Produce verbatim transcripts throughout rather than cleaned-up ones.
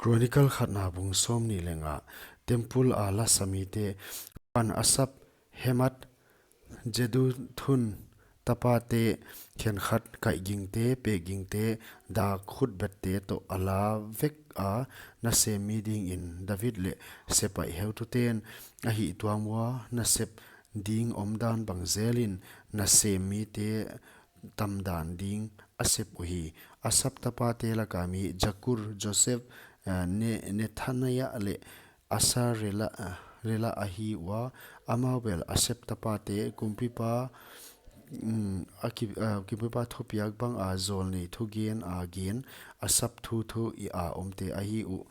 Chronicle khatna bung sawmnih leh nga. Temple a lasa mite. Huan Asaph, Heman, Jeduthun tapate khenkhat kaihgingte, pekgingte, dak khutbette toh a la vek a, nasem mi dingin David leh sepaih heututen a hihtuam ua, nasep ding omdan bang zelin nasem mite tamdan ding a sep uhi. Asaph tapate laka mi Zakur, Joseph, eh, Ne-, Nethaniah leh Asarela, eh, rela ahi ua, amau bel Asaph tapate kumpipa, mm, a ki-, eh, kumpipa thupiak banga zawlnei thugen a gen, Asaph thuthu i a omte ahi uh.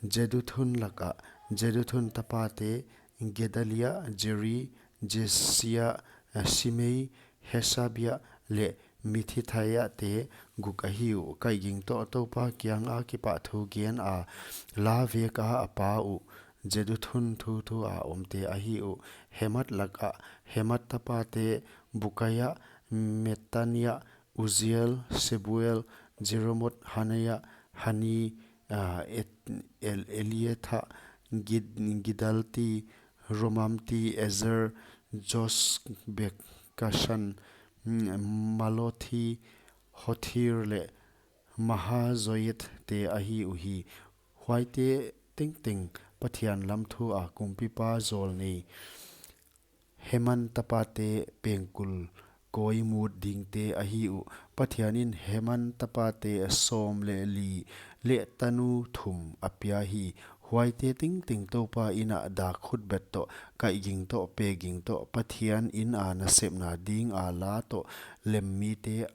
Jeduthun laka, Jeduthun tapate Gedaliah, Zeri, Jesiah, eh, Simei, Hashabiah leh Mattithiah te guk ahi uh. Kaihging toh Toupa kianga kipahthu gen a, la vek a a pau uh. Jeduthun thuthu a omte ahi uh. Heman laka, Heman tapate Bukiah, Mattaniah, Uzziel, Shebuel, Jeremoth, Hananiah, Hani, ah, Et-, El-, Eliatha, Gid-, Giddalti, Romamti, Ezer, Josbekashan, mm, Mallothi, Hothir leh Mahazioth te ahi uhi. Huaite tengteng Pathian lam thu a kumpipa zawlnei Heman tapate pengkul kawi mut dingte ahi uh. Pathian in Heman tapate sawm leh li leh tanu thum a pia hi. Huaite tengteng Toupa ina dak khutbet toh, kaihging toh, pekging toh, Pathian ina nasepna dinga la toh lem mite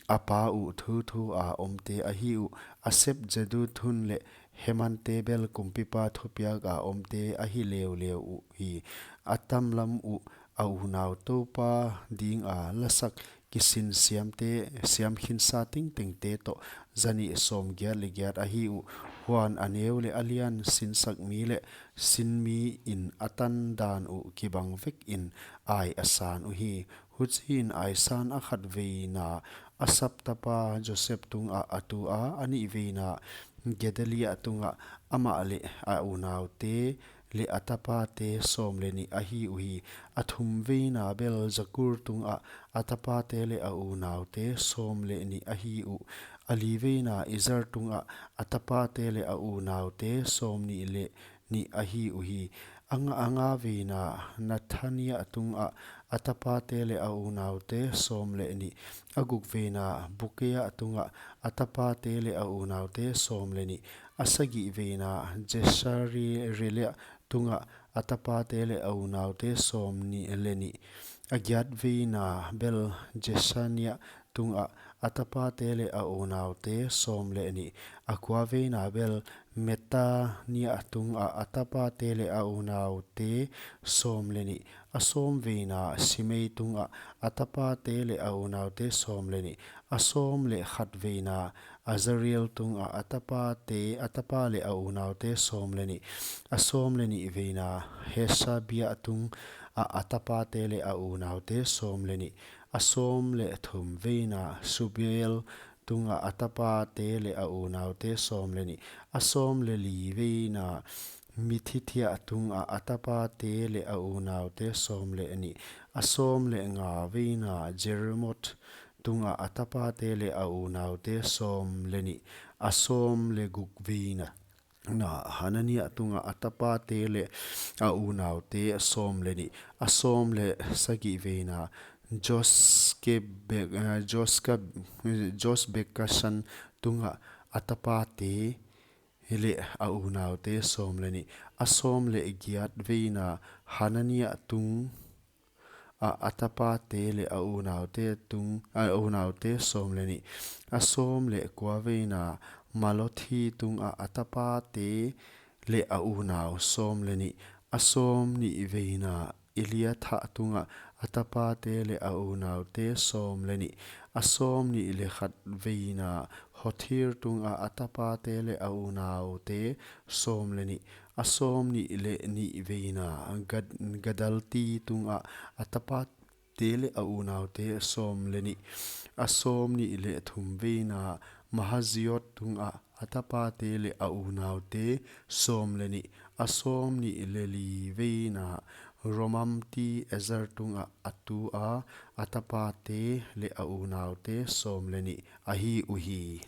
a pau uh, thuthu a omte ahi uh. Asaph, Jeduthun leh Heman te bel kumpipa thupiak a omte ahi leuleu uhi. A tamlam uh a unau Toupa dinga lasak kisin siamte, siam khinsa tengtengte toh zanih sawmgiat leh giat ahi uh. Huan a neu leh a lian sinsak mi leh sin mi in a tandan uh kibang vekin ai a san uhi. Huchiin ai san a khatveina Asaph tapa Joseph tungah a tu a, a nihveina Gedaliah tungah, amah leh a unaute leh a tapate sawm leh nih ahi uhi. A thumveina bel Zakur tungah, a tapate leh a unaute sawm leh nih ahi uh. A liveina Ezer tungah, a tapate leh a unaute sawmnih leh nih ahi uhi. A nga, a ngaveina Nethaniah tungah, a tapate leh a unaute sawm leh nih. A gukveina Bukiah tungah, a tapate leh a unaute sawm leh nih. A sagihveina Jesarela tungah, a tapate leh a unaute sawm nih leh nih. A giatveina bel Jeshaniah tungah, a tapate leh a unaute sawm leh nih. A kuaveina bel Mattaniah tungah, a tapate leh a unaute sawm leh nih. A sawmveina Simei tungah, a tapate leh a unaute sawm leh nih. A sawm leh khatveina Azarel tungah, a tapate, a tapa leh a unaute sawm leh nih. A sawm leh nihveina Hashabiah tungah, a tapate leh a unaute sawm leh nih. A sawm leh thumveina Shubael tungah, a tapate leh a unaute sawm leh nih. A sawm leh liveina Mattithiah tungah, a tapate leh a unaute sawm leh nih. A sawm leh ngaveina Jeremoth tungah, a tapate leh a unaute sawm leh nih. A sawm leh gukveina na Hananiah tungah, a tapate leh a unaute sawm leh nih. A sawm leh sagihveina Joskebe-, eh, Joska-, Josbekashan tungah, a tapate leh a unaute sawm leh nih. A sawm leh giatveina Hananiah tung a, a tapate leh a unaute tung, a unaute sawm leh nih. A sawm leh kuaveina Mallothi tungah, a tapate leh a unau sawm leh nih. A sawm nihveina Eliatha tungah, a tapate leh a unaute sawm leh nih. A sawm nih leh khatveina Hothir tungah, a tapate leh a unaute sawm leh nih. A sawm nih leh nihveina Gad-, Giddalti tungah, a tapate leh a unaute sawm leh nih. A sawm nih leh thumveina Mahazioth tungah a tapate leh a unaute sawm leh nih, a sawmnih leh li veina Romamti-ezer tungah a tua a tapate leh a unaute sawm leh nih ahi uhi.